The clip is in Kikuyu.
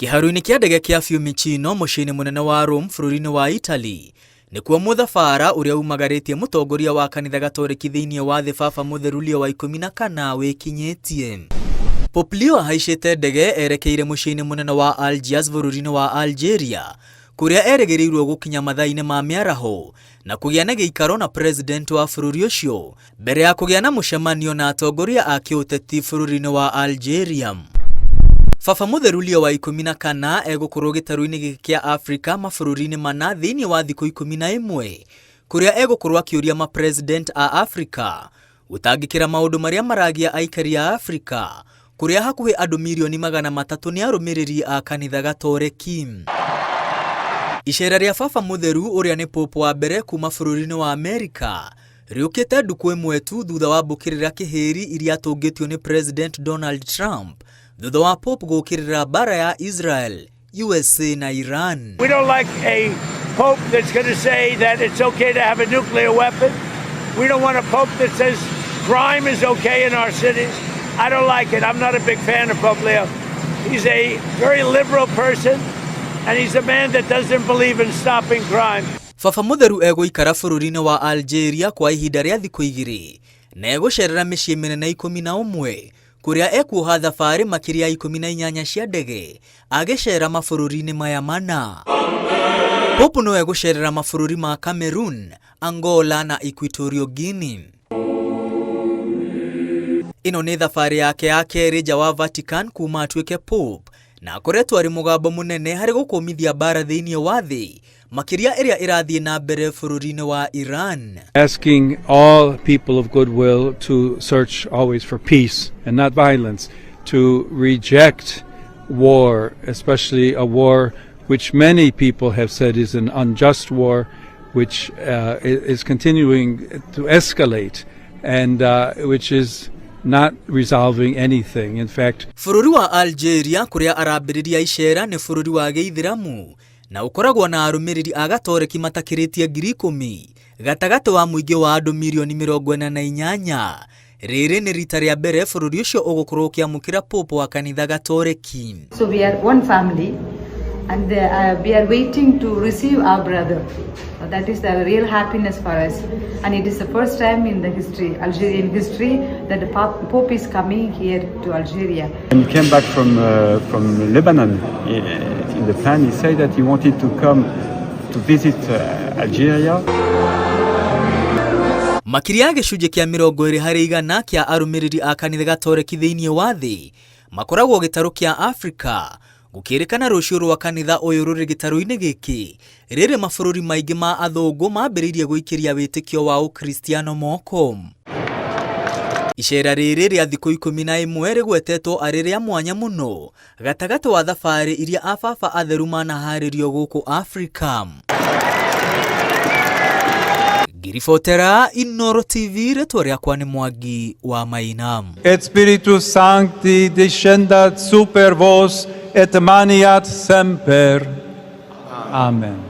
Kĩharo-inĩ kĩa ndege kĩa Fiumicino mũciĩ-inĩ mũnene wa Rome bũrũri-inĩ wa Italy, nĩkuo mũthabara ũrĩa umagarĩtie mũtongoria wa kanitha gatoreki thĩinĩ wa thĩ Baba Mũtheru Leo wa 14 wĩkinyĩtie. Pope Leo ahaicĩte ndege erekeire mũciĩ-inĩ mũnene wa Algiers bũrũri-inĩ wa Algeria, kũrĩa erĩgĩrĩirwo gũkinya mathaa-inĩ ma mĩaraho na kũgĩa na gĩikaro na president wa bũrũri ũcio mbere ya kũgĩa na mũcemanio na atongoria a kĩũteti bũrũri-inĩ wa Algeria. Baba Mũtheru Leo wa 14 egũkorwo gĩtarũ-inĩ gĩkĩ kĩa Afrika mabũrũri-inĩ mana thĩinĩ wa thikũ 11 kũrĩa egũkorwo akĩũria ma president a Afrika gũtangĩkĩra maũndũ marĩa maragia aikari a Afrika kũrĩa hakuhĩ andũ mirioni 300 nĩ arũmĩrĩri a kanitha gatoreki. Iceera rĩa Baba Mũtheru ũrĩa nĩ Pope wa mbere kuma bũrũri-inĩ wa Amerika rĩũkĩte ndukũ ĩmwe tu thutha wa mbũkĩrĩra kĩhĩri iria atũngĩtio nĩ President Donald Trump thutha wa Pope gũkĩrĩra mbara ya Israel, USA na Iran. We don't like a pope that's going to say that it's okay to have a nuclear weapon. We don't want a pope that says crime is okay in our cities. I don't like it. I'm not a big fan of Pope Leo. He's a very liberal person, and he's a man that doesn't believe in stopping crime. Baba Mũtheru egũikara bũrũri-inĩ wa Algeria kwa ihinda rĩa thikũ igĩrĩ na egũcerera mĩciĩ mĩnene 11 kũrĩa ekuoha thabarĩ makĩria ya 18 cia ndege agĩcera mabũrũri-inĩ maya mana. Pope no egũcerera mabũrũri ma Cameroon, Angola na Equatorial Guinea. Ĩno nĩ thabarĩ yake ya kerĩ nja wa Vatican kuma atuĩke Pope na akoretwo arĩ mũgambo mũnene harĩ gũkũmithia mbara thĩinĩ wa thĩ makĩria ĩrĩa ĩrathiĩ na mbere bũrũri-inĩ wa Iran. Asking all people of goodwill to search always for peace and not violence, to reject war, especially a war which many people have said is an unjust war, which is continuing to escalate and which is not resolving anything. In fact, Bũrũri wa Algeria kũrĩa arambĩrĩria icera nĩ bũrũri wa gĩithĩramu na ũkoragwo na arũmĩrĩri a gatoreki matakĩrĩtie 10,000 gatagatĩ wa mũingĩ wa andũ mirioni 48. Rĩrĩ nĩ rita rĩa mbere bũrũri ũcio ũgũkorwo ũkĩamũkĩra Pope wa kanitha gatoreki. So we are one family and we are waiting to receive our brother. That is the real happiness for us. And it is the first time in the history, Algerian history, that the Pope is coming here to Algeria. When he came back from Lebanon, in the plan, he said that he wanted to come to visit Algeria. Makĩria ya gĩcunjĩ kĩa 20% kĩa arũmĩrĩri a kanitha gatoreki thĩinĩ wa thĩ makoragwo gĩtarũ kĩa Afrika. Gũkĩrĩkana rũciũ rwa kanitha ũyũ rũrĩ gĩtarũ-inĩ gĩkĩ rĩrĩ mabũrũri maingĩ ma athũngũ mambĩrĩirie gũikĩria wĩtĩkio wa ũkristiano moko. Icera rĩrĩ rĩa thikũ 11 rĩgwetetwo arĩ rĩa mwanya mũno gatagatĩ wa thabarĩ iria ababa atheru manaharĩrio gũkũ Afrika. Ngiribotera Inooro TV, rĩtwa rĩakwa nĩ Mwangi wa Maina. Et Spiritus Sancti descendat super vos et maneat semper. Amen.